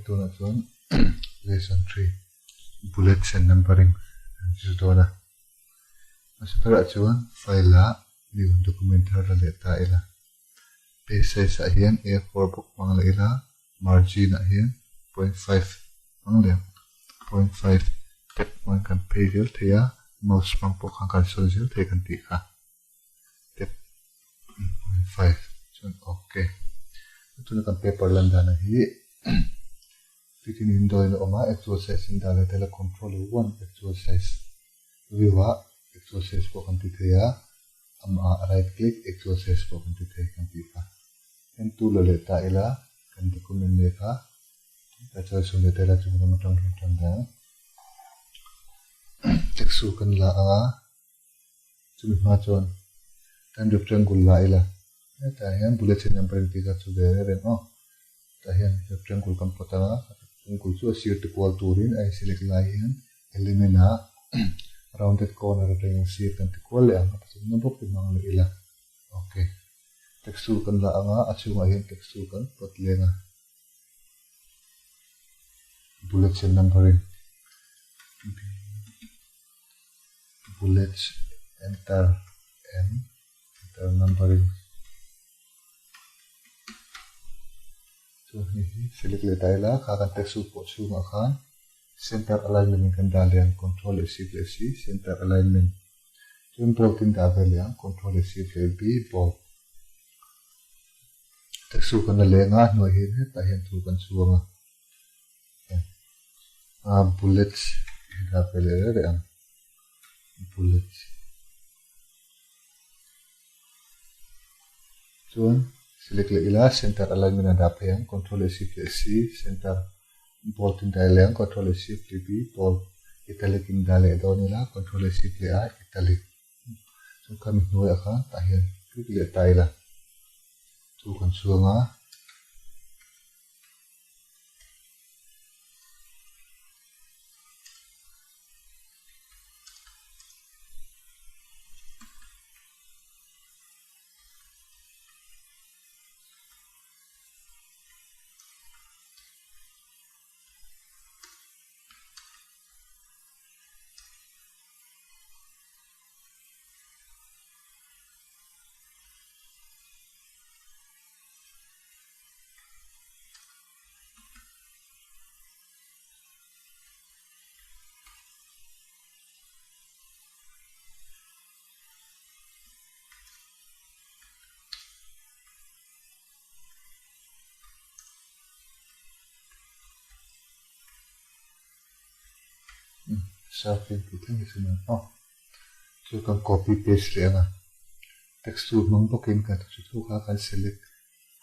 Tunah chuan lesson 3 bullets and numbering an zir dawn a. Hmasa berah chuan file ah new document thar la leh ta ila. Page size ah hian A4 bawk hmang leh ila, margin ah hian 0.5 hmang leh ang. 0.5 tab hmangin kan phei zel thei a, mouse hmang pawh khan kan sawn zel thei kan tih kha. Tab 0.5 chuan ok. Tuna kan paper lan dan hi fitting window in a awm a, actual size in dah leh tel a, control 1 actual size view ah actual size pawh kan ti thei a, amah right click actual size pawh kan ti thei kan tih kha. Pen tool la leh ta ila kan document mek a, ka chawi chhun leh tel a chung lam atang hian tan dang text chu kan la ang a. Chumi hma chuan kan rectangle la ila, hetah hian bullet hi number in tih kha chu ve reng reng aw. Tah hian rectangle kan pawt ang a, rectangle chu a sir ti kual turin a inselect lai hian element ah rounded corner atangin sir kan ti kual leh ang a, pathumna bawk hi hmang leh ila. Ok. Text tool kan la ang a, a chhungah hian text tool kan pawt leng a. Bullets and numbering. Bullets enter and enter numbering. Chuan hei hi select leh ta ila kha kan text tool pawh chhungah khan center alignment in kan dah leh ang control leh shift leh C center alignment. Chuan bold in dah ve leh ang control leh shift leh B bold. Text tool kan la leng a hnuai hian hetah hian thu kan chhuang a. A bullets hi dah ve leh reng ang bullets chuan select leh ila center alignment a dah phei ang control leh shift leh C center bold in dah leh ang control leh shift leh B bold italic in dah leh dawn ila control leh shift leh A italic chuan khami hnuaiah khan tah hian click leh ta ila chu kan chhuang a. Sharpin tih thleng hi chu nen aw. Chu kan copy paste leh ang a. Text tool hmang bawkin kan thu chu kha kan select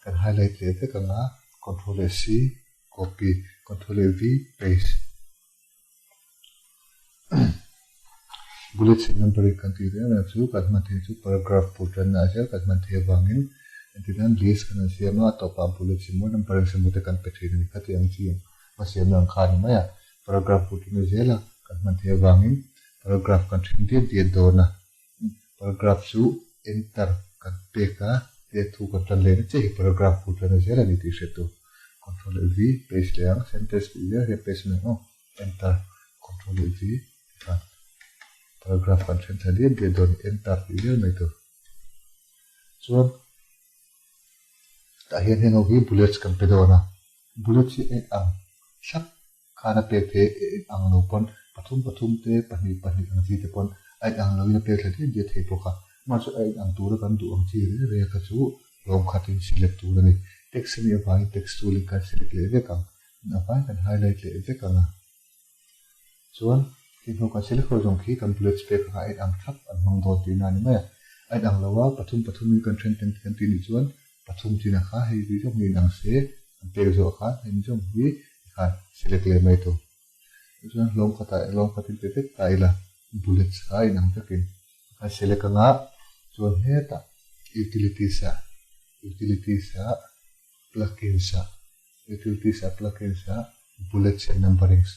kan highlight leh vek ang a, control leh C copy, control leh V paste. Bullets and numbering kan tih reng reng chu kan hman theih chu paragraph put ranna ah zel kan hman theih avangin engtin list kan han siam a, a tawpah bullets emaw numbering emaw te kan pe thin a ni kha tih ang chi hmasiamna ang kha a ni mai a. Paragraph put ranna zela kan hman theih avangin paragraph kan then diat diat dawn a. Paragraph chu enter kan pek a, tia thu kan tan leh na chiah hi paragraph put ranna zel a ni tih hriat tur. Control leh V paste leh ang, sentence tih zel hian paste mai ang aw. Enter, control leh V tikhan paragraph kan then thla diat diat dawn enter tih zel mai tur. Chuan tah hian heng ho hi bullets kan pe dawn a, bullets hi eng ang thlap khan a pek theih eng ang lo pawn pathum pathum te pahnih pahnih ang chi te pawn a inang loin a pek thla diat diat thei bawk a, mahse a inang tura kan duh ang chi reng reng kha chu lawm khatin select tur a ni. Text a nih avangin text tool in kan select leh vek ang. A vai kan highlight leh vek ang a. Chuan khi hnu kan select ho zawng khi kan bullets pek anga a inang thlap an hmang dawn tihna a ni mai a. A inang lo a, pathum pathum in kan then ten kan tih nih chuan pathum chinah kha hei zui zawng hi inang se an pek zawh khan hei ni zawng hi tikhan select leh mai tur. Chuan hlawm khatah hlawm khatin pe vek ta ila bullets kha a inang vekin kan select anga chuan hetah utilities ah utilities ah plugins ah Utilities ah plugins ah bullets and numberings.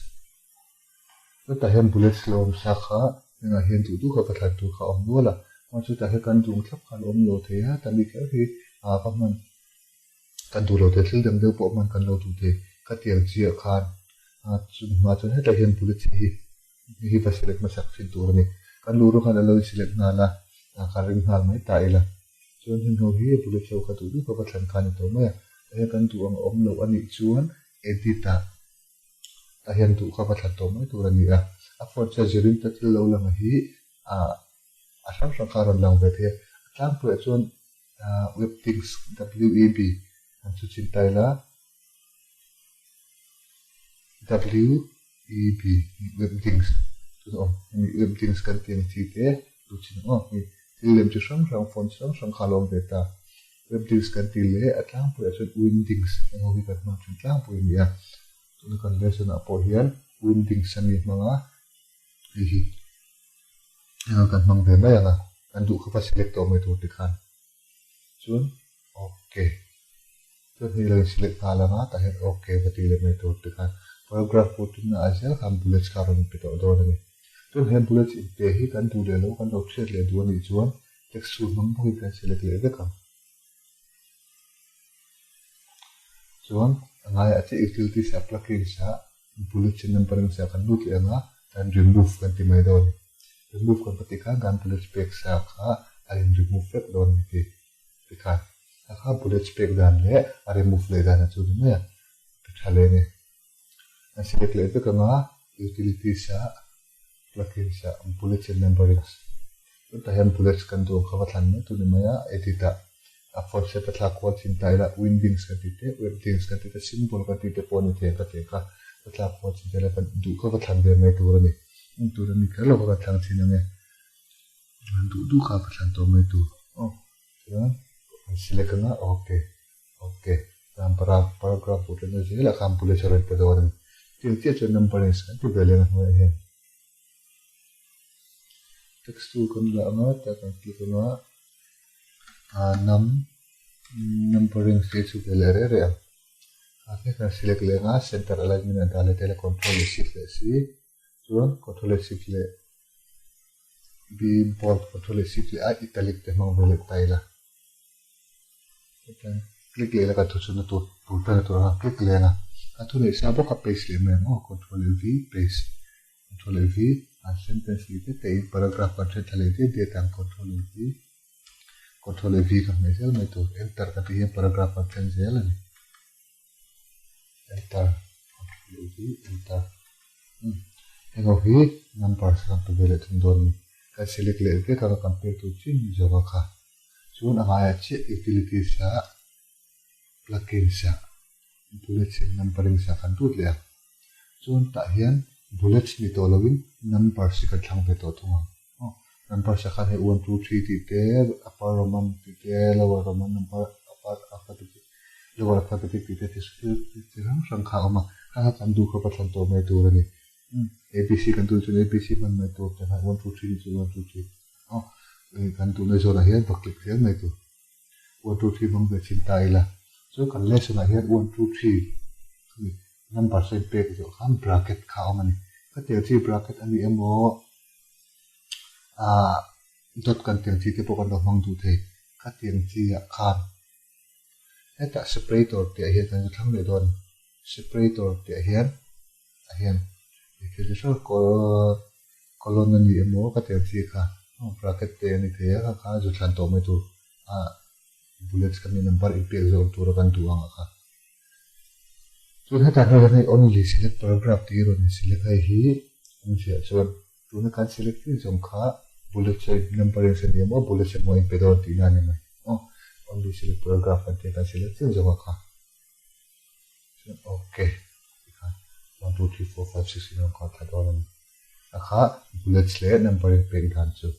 Chutah hian bullets lo awm sa kha hengah hian duh duh kha ka thlan tur kha a awm nual a, mahse chutah hian kan dung thlap kha a lo awm lo thei a, tami kher hi a va hman kan duh lo thei thil dang deuh pawh hman kan lo duh thei. Khatiang chiah khan chumi hma chuan hetlai hian bullet hi hei hi va select hmasak thin tur a ni. Kan luh ruang khan a lo in select nghal a, kan ring nghal mai ta ila. Chuan heng ho hi bullet ho kha duh duh kha va thlan kha a ni tawh mai a. Tah hian kan duh ang a awm loh a nih chuan edit ah tah hian duh kha va thlan tawh mai tur a ni a. A phone chu a zirin ta thil lo lang hi a hrang hrang kha a rawn lang ve thei a. A tlangpuiah chuan Webdings, WEB, an chu chin ta ila. WEB, Webdings, chu a awm. Hemi Webdings kan tih ang chi te chu chin ang aw. Hei thil lem chi hrang hrang, font hrang hrang kha a lo awm ve ta. Webdings kan tih leh a tlangpuiah chuan Windings eng ho hi kan hmang thin tlangpui a ni a. Tuna kan lesson ah pawh hian Windings a mi hmang a, hei hi eng kan hmang ve mai ang a, kan duh kha va select tawh mai tur tikhan chuan ok. Chuan hei lo in select nghal ang a, tah hian ok va tih leh mai tur tikhan paragraph pawh tumna ah zel khan bullets kha a rawn inpe tawh dawn a ni. Chuan he bullets inpe hi kan duh leh lo kan lo hriat leh duh a nih chuan text tool hmang bawkin kan select leh vek ang. Chuan a ngaiah chiah utilities ah plugins ah bullets in numbering sa kan lut leh ang a, chuan remove kan ti mai dawn a ni. Remove kan va tih khan kan bullets pek sa kha a in remove vek dawn a ni tih tikhan a kha bullets pek dan leh a remove leh dan a chu ni mai a, ti tha leh a ni. An select leh vek ang a, utilities ah plugins ah bullets and numberings tah hian bullets kan duh ang kha va thlan mai tur ni mai a, edit ah a font set a thlak kual thin ta ila windings kan tih te webdings kan tih te symbol kan tih te pawh a ni thei ang ka tih ang kha va thlak kual thin ta ila kan duh kha va thlan ve mai tur a ni. Heng tur a ni kher lo kha kan thlang thin ang e. An duh duh kha va thlan tawh mai tur. Aw chuan kan select anga ok ok chuan para paragraph pawh ṭan na zelah khan bullets a rawn pe dawn a ni. Chutiang chiah chuan numberings kan ti ve leh ang a hnuaiah hian. Text tool kan la anga tah kan click anga num numberings hi chu ve leh reh reh ang. A hnek kan select leh anga center alignment a dah leh tel a control leh shift leh si chuan control leh shift leh B bold control leh shift leh a italic te hmang ve leh ta ila. Hetiang click leh ila kan thu chhunna tur tur tana tur anga click leh anga a thu neih sa bawk a paste leh mai ang aw control leh V paste control leh V an sentence leh te te in paragraph kan then thla leh diat diat ang control leh V control leh V ka hmeh zel mai tur enter ka tih hian paragraph kan then zel a ni enter control leh V enter heng ho hi numbers kan pe ve leh thung dawn a ni kan select leh vek anga kan pek tur chin zawk a kha. Chuan a ngaiah chiah utilities ah plugins ah bullets in numberings ah kan lut leh a. Chuan tah hian bullets ni tawh loin numbers hi kan thlang ve tawh thung ang. Aw numbers ah khan hei one two three tih te upper roman tih te lower roman number upper alphabetic lower alphabetic tih te thil chi hrang hrang kha a awm a. Kha kha kan duh kha va thlan tawh mai tur a ni. Abc kan duh chuan abc hman mai tur te khan one two three tih chu one two three. Aw, kan duhna zawnah hian va click zel mai tur. One two three hmang ve chhin ta ila. Chuan kan lesson ah hian one two three number sawi pek zawh khan bracket kha a awm a ni. Ka tel chi bracket a ni emaw ah dot kan tel chi te pawh kan lo hmang duh thei. Ka tiang chi ah khan hetah separator tih ah hian kan thlang leh dawn a ni. Separator tih ah hian ah hian thil chi hrang Colon a ni emaw ka tel chi kha bracket te a ni thei a kha kha zu thlan tawh mai tur a bullets kha mi number in pek zawk tura kan duh ang a kha. Chuan hetah hian hei only select paragraph tih hi rawn in select hei hi awmzia chuan tuna kan select chin zawng kha bullets a number in a ni emaw bullets emaw in pe dawn tihna a ni mai aw only select paragraph kan tih a kan select chin zawng a kha. Chuan ok tikhan 1 2 3 4 5 6 in rawn kal thla dawn a ni. A kha bullets leh number in pek dan chu.